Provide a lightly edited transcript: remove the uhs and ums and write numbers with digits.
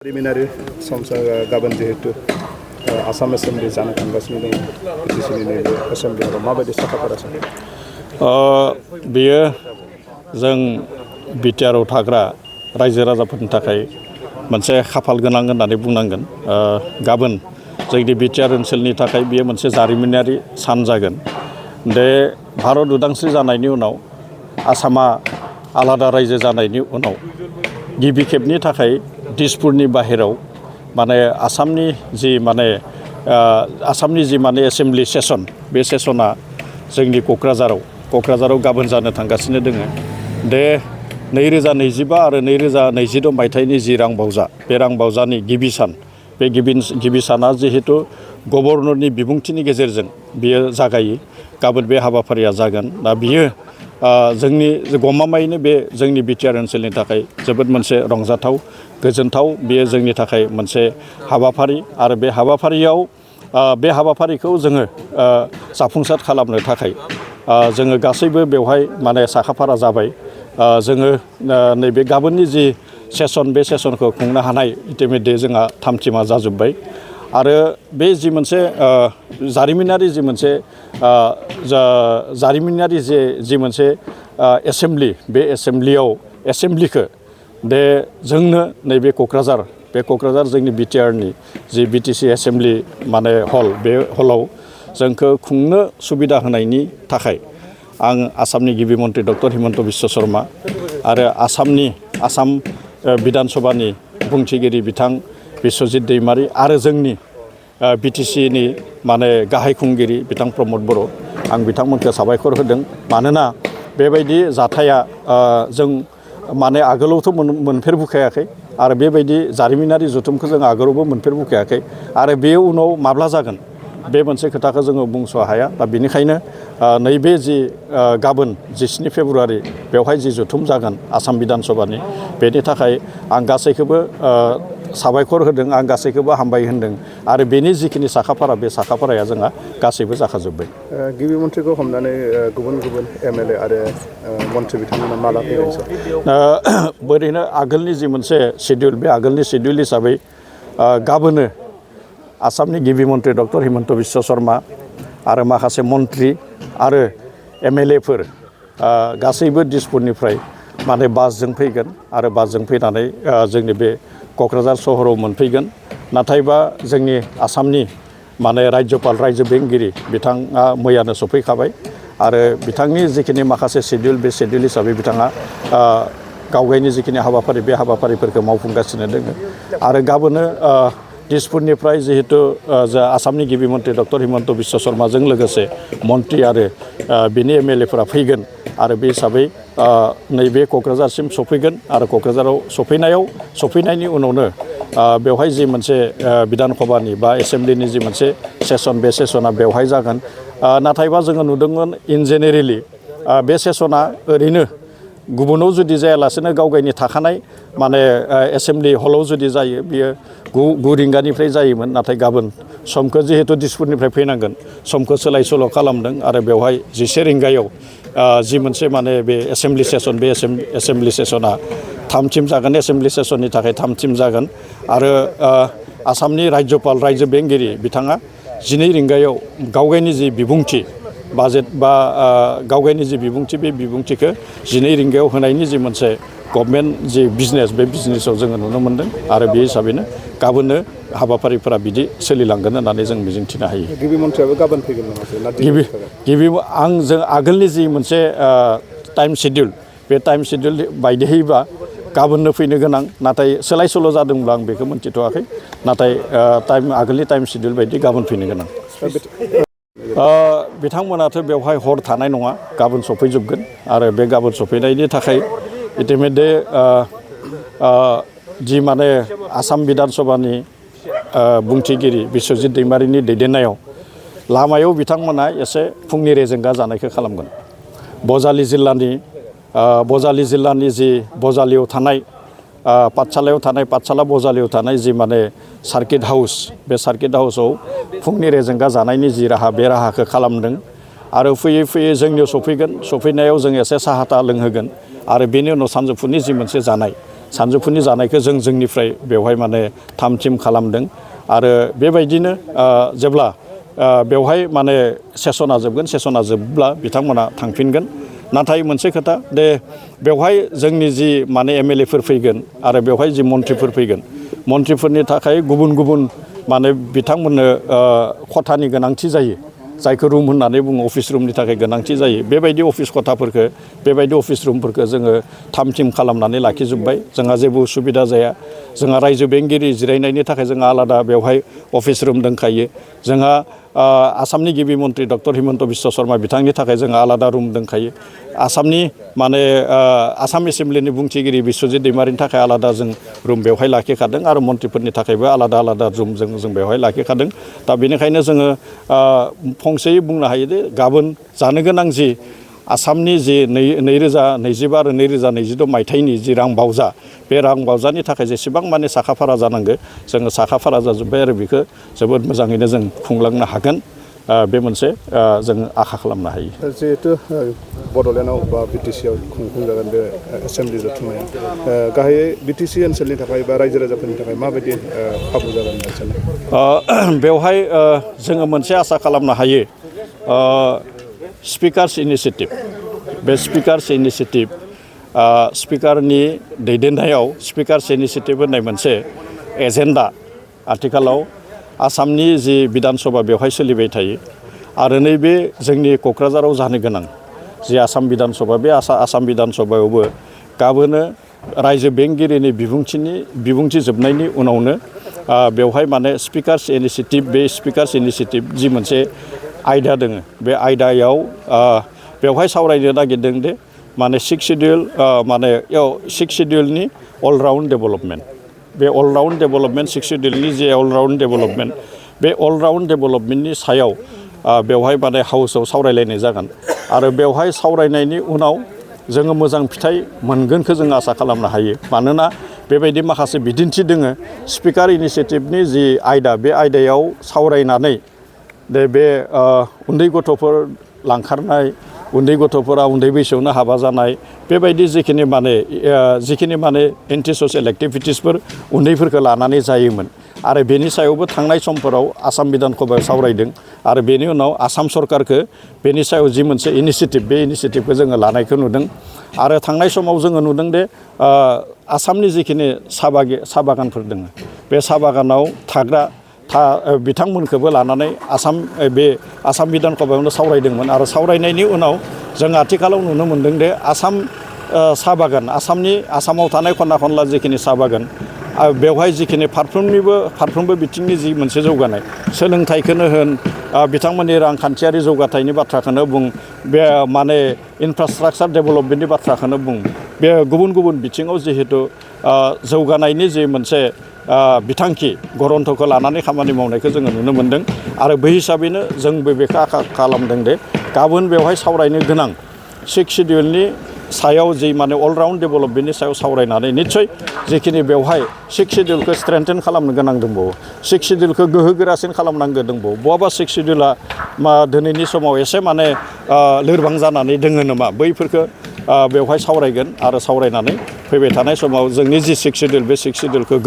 Preliminary गाबोन जिहेतु Assam assembly जानो थांगासिनो दङ BTCनि नैबे एसेम्बलियाव माबायदि साखाफारा बेयो जों बिटिआरआव थाग्रा रायजो राजाफोरनि थाखाय मोनसे खाफाल गोनां होननानै बुंनांगोन। गाबोन जोंनि बिटिआर ओनसोलनि थाखाय बेयो मोनसे जारिमिनारि सान जागोन। बे भारत उदांस्रि जानायनि उनाव आसामा आलादा रायजो जानायनि उनाव गिबि खेबनि थाखाय दिसपुरनि बाहेराव आसामनि जि एसेम्बलि सेसन बे सेसना जोंनि क'क्राझाराव गाबोन जानो थांगासिनो दोङो। बे 2025 आरो 2026 मायथाइनि जि रांबावजा बे रांबावजानि गिबि सान बे गिबि साना जिहेतु गभर्नरनि बिबुंथिनि गेजेरजों बियो जागायो। गाबोन बे हाबाफारिया जागोन। दा बियो जोंनि गमामायैनो बे जोंनि बिटिआर ओनसोलनि थाखाय जोबोद मोनसे रंजाथाव गोजोनथाव बेयो जोंनि थाखाय मोनसे हाबाफारि आरो बे हाबाफारिखौ जोङो जाफुंसार खालामनो थाखाय जोङो गासैबो बेवहाय साखाफारा जाबाय। जोङो नैबे गाबोननि जि सेसन बे सेसनखौ खुंनो हानाय इतिमध्य जोंहा थामथिमा जाजोब्बाय आरो बे जि मोनसे जारिमिनारि मोनसे एसेम्बलि बे एसेम्ब्लिखौ बे जोंनो नैबे क'क्राझार जोंनि बिटिआरनि जि BTC एसेम्बलि हल बे हलाव जोंखौ खुंनो सुबिदा होनायनि थाखाय आं आसामनि गिबि मन्त्रि डक्टर हिमन्त बिश्व शर्मा आरो आसाम बिधान सभानि बुंथिगिरि बिथां बिश्वजित दैमारी आरो जोंनि BTCनि गाहाय खुंगिरि बिथां प्रमद बर' आं बिथांमोनखौ साबायखर होदों। मानोना बेबायदि जाथाया जों आगोलावथ' मोनफेरबोखायाखै आरो बेबायदि जारिमिनारि जथुमखौ जों आगोलावबो मोनफेरबोखायाखै आरो बे उनाव माब्ला जागोन बे मोनसे खोथाखौ जोङो बुंस' हाया। दा बेनिखायनो नैबे जि गाबोन 17 फेब्रुवारि बेवहाय जि जथुम जागोन आसाम बिधान सभानि बेनि थाखाय आं गासैखौबो साबायखर होदों। आं गासैखौबो हामबाय होनदों आरो बेनि जिखिनि साखाफारा बे साखाफाराया जोंहा गासैबो जाखाजोब्बाय। गिबि मन्थ्रिखौ हमनानै गुबुन MLA आरो मन्थ्रि बिथांमोना माला फैगोन? ओरैनो आगोलनि जि मोनसे सिडिउल बे आगोलनि सिडिउल हिसाबै गाबोनो आसामनि गिबि मन्थ्रि डक्टर हिमन्त बिश्व शर्मा आरो माखासे मन्थ्रि आरो MLAफोर गासैबो दिसपुरनिफ्राय बासजों फैगोन आरो बासजों फैनानै जोंनि बे क'क्राझार सहराव मोनफैगोन। नाथायबा जोंनि आसामनि राज्यपाल रायजो बेंगिरि बिथाङा मैयानो सफैखाबाय आरो बिथांनि जिखिनि माखासे सिडिउल बे सिडिउल हिसाबै बिथाङा गावगायनि जिखिनि हाबाफारि बे हाबाफारिफोरखौ मावफुंगासिनो दङ आरो गाबोनो दिसपुरनिफ्राय जिहेतु आसामनि गिबि मन्थ्रि डक्टर हिमन्त बिश्व शर्माजों लोगोसे मन्थ्रि आरो बिनि MLAफोरा फैगोन आरो बे हिसाबै नैबे क'क्राझारसिम सफैगोन आरो क'क्राझाराव सफैनायनि उनावनो बेवहाय जि मोनसे बिधान सभानि बा एसेम्ब्लिनि जि मोनसे सेसन बे सेसना बेवहाय जागोन। नाथायबा जोङो नुदोंमोन इन जेनेरेलि बे सेसना ओरैनो गुबुनाव जुदि जायालासेनो गावगायनि थाखानाय एसेम्ब्लि हलाव जुदि जायो बियो 9 रिंगानिफ्राय जायोमोन। नाथाय गाबोन समखौ जिहेतु दिसपुरनिफ्राय फैनांगोन समखौ सोलाय सोल' खालामदों आरो बेवहाय 11 रिंगायाव जि मोनसे बे एसेम्ब्लि सेसन बे एसेम्ब्लि सेसना थामथिम जागोन। एसेम्ब्लि सेसननि थाखाय थामथिम जागोन आरो आसामनि राज्यपाल रायजो बेंगिरि बिथाङा 12 रिंगायाव गावगायनि जि बिबुंथि बाजेट बा गावगायनि जि बिबुंथि बे बिबुंथिखौ 12 रिंगायाव होनायनि जि मोनसे गभर्नमेन्ट जि बिजनेस बे बिजनेसाव जोङो नुनो मोन्दों आरो बे हिसाबैनो गाबोननो हाबाफारिफोरा बिदि सोलिलांगोन होननानै जों मिजिंथिनो हायो। गिबि मन्थ्रियाबो गाबोन फैगोन नामा? जों आगोलनि जि मोनसे टाइम सिडिउल बे टाइम सिडिउल बायदियैबा गाबोननो फैनो गोनां, नाथाय सोलाय सोल' जादोंब्ला आं बेखौ मोनथिथ'वाखै। नाथाय आगोलनि टाइम सिडिउल बायदि गाबोन फैनो गोनां। बिथांमोनाथ' बेवहाय हर थानाय नङा, गाबोन सफैजोबगोन आरो बे गाबोन सफैनायनि थाखाय इतिमध्य जि आसाम बिधान सभानि बुंथिगिरि बिश्वजित दैमारीनि दैदेननायाव लामायाव बिथांमोना एसे फुंनि रेजेंगा जानायखौ खालामगोन। बजालि जिल्लानि जि बजालियाव थानाय पाठसाला बजालियाव थानाय जि सार्किट हाउस बे सार्किट हाउसाव फुंनि रेजेंगा जानायनि जि राहा बे राहाखौ खालामदों आरो फैयै फैयै जोंनियाव सफैनायाव जों एसे साहा लोंहोगोन आरो बेनि उनाव सानजौफुनि जि मोनसे जानाय सानजौफुनि जानायखौ जोंनिफ्राय बेवहाय माने थाम-थिम खालामदों आरो बेबायदिनो जेब्ला बेवहाय माने सेसना जोबब्ला बिथांमोना थांफिनगोन। नाथाय मोनसे खोथा दे बेवहाय जोंनि जि माने एमएलएफोर फैगोन आरो बेवहाय जि मन्थ्रिफोर फैगोन, मन्थ्रिफोरनि थाखाय गुबुन गुबुन माने बिथांमोननो खथानि गोनांथि जायो, जायखौ रुम होननानै बुङो, अफिस रुमनि थाखाय गोनांथि जायो। बेबायदि अफिस खथाफोरखौ, बेबायदि अफिस रुमफोरखौ जोङो थाम-थिम खालामनानै लाखिजोब्बाय। जोंहा जेबो उसुबिदा जाया। जोंहा रायजो बेंगिरि जिरायनायनि थाखाय जोंहा आलादा बेवहाय अफिस रुम दंखायो। जोंहा आसामनि गिबि मन्थ्रि डक्टर हिमन्त बिश्व शर्मा बिथांनि थाखाय जोंहा आलादा रुम दंखायो। आसामनि माने आसाम एसेम्ब्लिनि बुंथिगिरि बिस्वजित दैमारिनि थाखाय आलादा जों रुम बेवहाय लाखिखादों आरो मन्थ्रिफोरनि थाखायबो आलादा आलादा रुम जों बेवहाय लाखिखादों। दा बेनिखायनो जोङो फंसेयै बुंनो हायोदि गाबोन जानो गोनां जि आसामनि जि 2025 आरो 2026 मायथाइनि जि रां बावजा, बे रां बावजानि थाखाय जेसेबां माने साखाफारा जानांगौ जोङो साखाफारा जाजोब्बाय आरो बेखौ जोबोद मोजाङैनो जों खुंलांनो हागोन। बे मोनसे जों आखा खालामनो हायो। जिहेतु बड'लेण्डआव बा बिटिसिआव खुंफुंजागोन बे एसेम्ब्लि जथुम्माया गाहायै बिटिसि ओनसोलनि थाखाय बा रायजो राजाफोरनि थाखाय माबायदि खाबु जागोन होनना सानो? बेवहाय जोङो मोनसे आसा खालामनो हायो। स्पिकार्स इनिसियेटिभ, बे स्पिकार्स इनिसियेटिभ स्पिकारनि दैदेननायाव स्पिकार्स इनिसियेटिभ होननाय मोनसे एजेन्डा आथिखालाव आसामनि जि बिधान सभा बेवहाय सोलिबाय थायो आरो नैबे जोंनि क'क्राझाराव जानो गोनां जि आसाम बिधान सभा, बे आसाम बिधान सभायावबो गाबोनो रायजो बेंगिरिनि बिबुंथि जोबनायनि उनावनो बेवहाय माने स्पिकार्स इनिसियेटिभ, बे स्पिकार्स इनिसियेटिभ जि मोनसे आयदा दोङो, बे आयदायाव बेवहाय सावरायनो नागिरदों दे माने 6 सिडिउलनि अलराउन्ड डेभेलपमेन्ट। बे अलराउन्ड डेभेलपमेन्ट, 6 सिडिउलनि जे अलराउन्ड डेभेलपमेन्ट, बे अलराउन्ड डेभेलपमेन्टनि सायाव बेवहाय माने हाउसआव सावरायलायनाय जागोन आरो बेवहाय सावरायनायनि उनाव जोङो मोजां फिथाइ मोनगोनखौ जों आसा खालामनो हायो। मानोना बेबायदि माखासे बिदिन्थि दोङो स्पिकार इनिसियेटिभनि जि आयदा, बे आयदायाव सावरायनानै बे उन्दै गथ'फोर लांखारनाय, उन्दै गथ'फोरा उन्दै बैसोआवनो हाबा जानाय, बेबायदि जिखिनि माने एन्टि ससियेल एक्टिभिटिसफोर उन्दैफोरखौ लानानै जायोमोन आरो बेनि सायावबो थांनाय समफोराव आसाम बिधान सभायाव सावरायदों आरो बेनि उनाव आसाम सरकारखौ बेनि सायाव जि मोनसे इनिसियेटिभ, बे इनिसियेटिभखौ जोङो लानायखौ नुदों आरो थांनाय समाव जोङो नुदों दे आसामनि जिखिनि साहा बागानफोर दङ, बे साहा बागानाव थाग्रा बिथांमोनखौबो लानानै बे आसाम बिधान सभायावनो सावरायदोंमोन आरो सावरायनायनि उनाव जों आथिखालाव नुनो मोनदों दे आसाम साहा बागान, आसामाव थानाय खना खनला जिखिनि साहा बागान, बेवहाय जिखिनि फारफ्रोमबो बिथिंनि जि मोनसे जौगानाय, सोलोंथाइखौनो होन, बिथांमोननि रांखान्थियारि जौगाथायनि बाथ्राखौनो बुं, बे माने इनफ्रास्ट्राक्चार डेभेलपमेन्टनि बाथ्राखौनो बुं, बे गुबुन गुबुन बिथिङाव जिहेतु जौगानायनि जि मोनसे बिथांखि गरन्थ'खौ लानानै खामानि मावनायखौ जोङो नुनो मोन्दों आरो बै हिसाबैनो जोंबो बेखौ आखा खालामदों दे गाबोन बेवहाय सावरायनो गोनां 6 सिडिउलनि सायाव जि माने अलराउन्ड डेभेलपमेन्टनि सायाव सावरायनानै निस्सय जिखिनि बेवहाय 6 सिडिउलखौ स्ट्रेंथेन खालामनो गोनां दंबावो, 6 सिडिउलखौ गोहोगोरासिन खालामनांगौ दंबावो, बहाबा 6 सिडिउला दिनैनि समाव एसे माने लोरबां जानानै दोङो नामा, बैफोरखौ बेवहाय सावरायगोन आरो सावरायनानै फैबाय थानाय समाव जोंनि जि 6 सिडिउल, बे 6 सिडिउलखौ